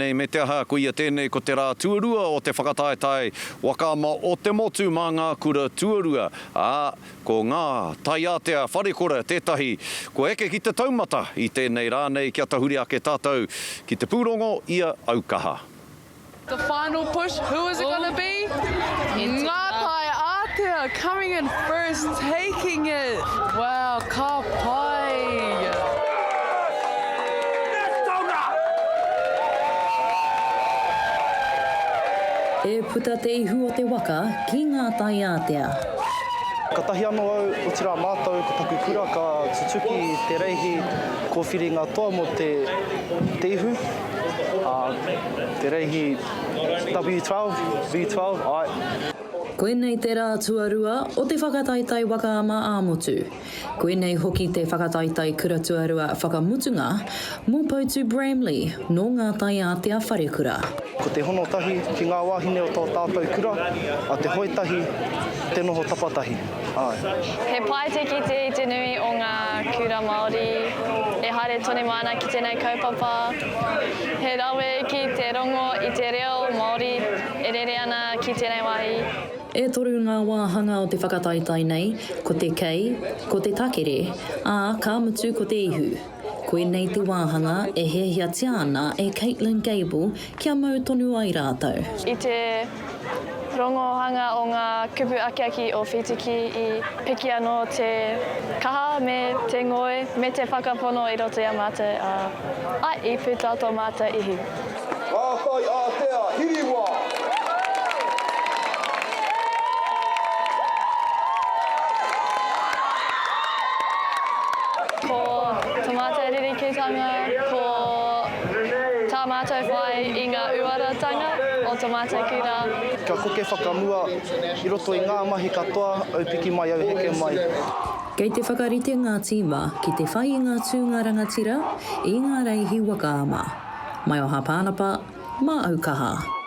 Nei me te aha, koia tēnei ko te rā tuarua o te whakataetae waka ama o te motu mā ngā kura tuarua, ā, ko ngā taiātea wharekura tētahi kua eke ki te taumata i tēnei rā nei kia tahuri ake tātou ki te pūrongo i a Aukaha. The final push, who is it gonna be? Ngā Tai Ātea coming in first, taking it! Wow, ka pai! E puta te ihu o te waka ki ngā tai ātea. Katahi ano au, otira matou ko taku kura ka tutuki i te reihi kowhiringa toa mo te te ihu, a, te reihi W12, V12, ae. Koinei te rā tuarua o te whakataetae waka ama ā-motu. Koinei hoki te whakataetae kura tuarua whakamutunga mō Poutu Bramley nō Ngā Taiātea Wharekura. Ko te hono tahi ki ngā wāhine o tō tātou kura, a te hoe tahi, te noho tapatahi. Āe. He pai te kite i te nui o ngā kura Māori e haere tonu mai ana ki tēnei kaupapa. He rawe ki te rongo i te reo Māori e rere ana ki tēnei wāhi. E toru ngā wāhanga o te whakataetae nei, ko te kei, ko te takere, ā, ka mutu ko te ihu. Koinei te wāhanga e hiahiatia ana e Caitlin Gable kia mau tonu ai rātou. I te rongohanga o ngā kupu akiaki o Whitiki i piki anō te kaha me te ngoi me te whakapono i roto i a mātou, ā, āe, i puta tō mātou ihu. Ngā tai ātea hiriwa! Ko to mātou rerekētanga, ko tā mātou whai i ngā uaratanga o to mātou kura. Kia koke whakamua i roto i ngā mahi katoa, au piki mai, au heke mai. Kei te whakarite ngā tīma ki te whai i ngā tūnga rangatira i ngā reihi waka ama. Maioha Pānapa, mā Aukaha.